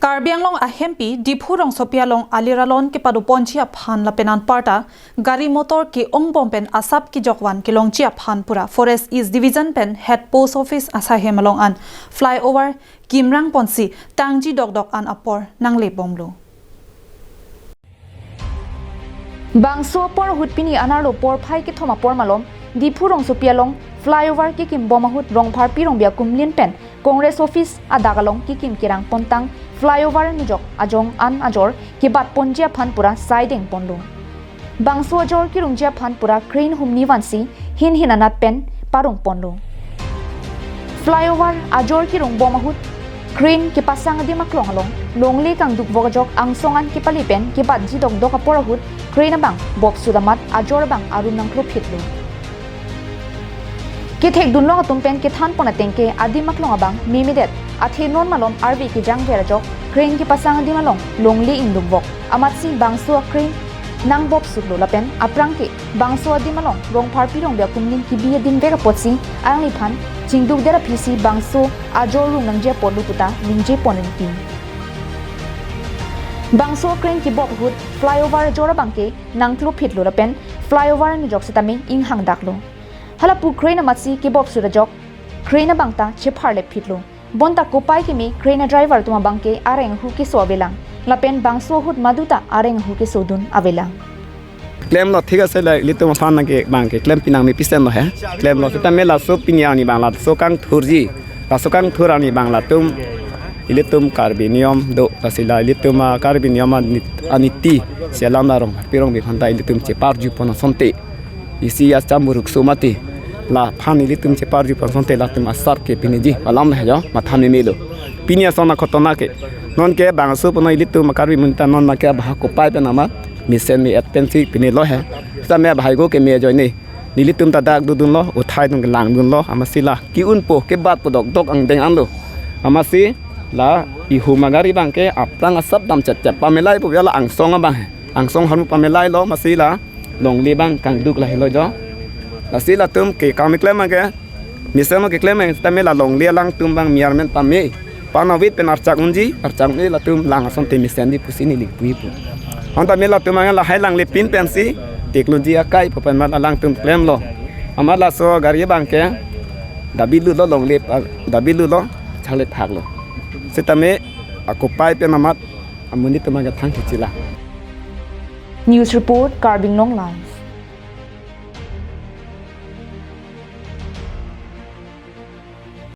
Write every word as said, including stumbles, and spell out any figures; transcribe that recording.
Karbi Anglong ahempi Diphu rongsopi along aliralon kepadoponji aphan lapen anparta gari motor ke-ongbom pen asap kejokvan kelongji aphan pura Forest East Division pen Head Post Office asahem along an flyover kimrang ponsi tangji dokdok an apor nanglebomlo. Bangso apor ahut pini anerlo porphai kethom apor malom Diphu rongsopi along flyover kekimbom ahut Rongpharpi Rongbi akumlin pen Congress office adak along kekim kerang pontang flyover anujok ajong an ajor kebatponji aphan pura saideng ponlo. Bangso ajor kerungji aphan pura crane humni vansi hin hin anat pen parung ponlo. Flyover ajor kerungbom ahut crane kepasang adim aklong along longle kangdukvok ajok angsong an kepali pen kebatji dokdok apor ahut crane abang bopsut amat ajor abang arum nangklophitlo. Kethekdunlong atum pen kethanpon ateng ke adim aklong abang memedet, athe non malom arve kejangver ajok crane kepasang adim along longle ingdukvok amatsi bangso a-crane nangbopsutlo lapen aphrang ke bangso adim along Rongpharpi Rongbi akumlin kebi adimvek apotsi alangliphan chingdukdet aphisi bangso ajor rung nangji apotlo puta ningje pon rinti. Bangso crane kebop ahut flyover ajor abang ke nangklophitlo lapen flyover anujok setame inghangdaklo. Halapu crane amatsi kebopsut ajok crane abang ta chepharlepphitlo. Bonta kopai keme crane a-driver atum abang ke areng ahu keso avelang. Lapen bangso ahut maduta areng ahu kesodun avelang. Klemlo, thik ase, la ilitum aphan nangke bang ke klem pinang me pisen lo he. Klemlo, setame laso pini arni abang laso kangthurji. Laso kangthur arni abang latum ilitum Karbi niyom do, lasi la ilitum, ah, Karbi niyom anit-, aniti selam la Rongpharpi Rongbi aphanta ilitum cheparjupon asonte. Isi acham buruk so mati. Laphan ilitum cheparjupon asonte latum asap ke piniji alam he jo, matha memelo. Pini ason akhotona ke. Non ke bangso puno ilitum Karbi amonit ta non ma ke abahak kopai pen amat mesen me-et pensi pinelo he. Setame abahai go ke me ajoine. Nelitum ta dak dodunlo, uthai atum ke langdunlo, amatsi la ke-unpo kebatpo dokdok angdeng anlo. Amatsi la ihum agari abang ke aphrang asap damchetchet pamelaipo, ya la angsong abang he. Angsong ahormu pamelailo, amatsi la longle abang kangduk lahelo jo. Lasi latum ke kam keklem abang ke, mesen keklem abang, setame la longle alangtum abang miarmen pame. Panavit pen archak unji, archak unji latum lang asonte mesenji pusi neli puipo. Anta me latum abang lahai langlepin pensi teknoloji akai pu pen amat alangtum klemlo. Amat laso gari abang ke dabilulo, longle pa dabilulo, chale thaklo. Setame akopai pen amat amonit atum abang ke thang kechila. News report, Karbi Anglong Live.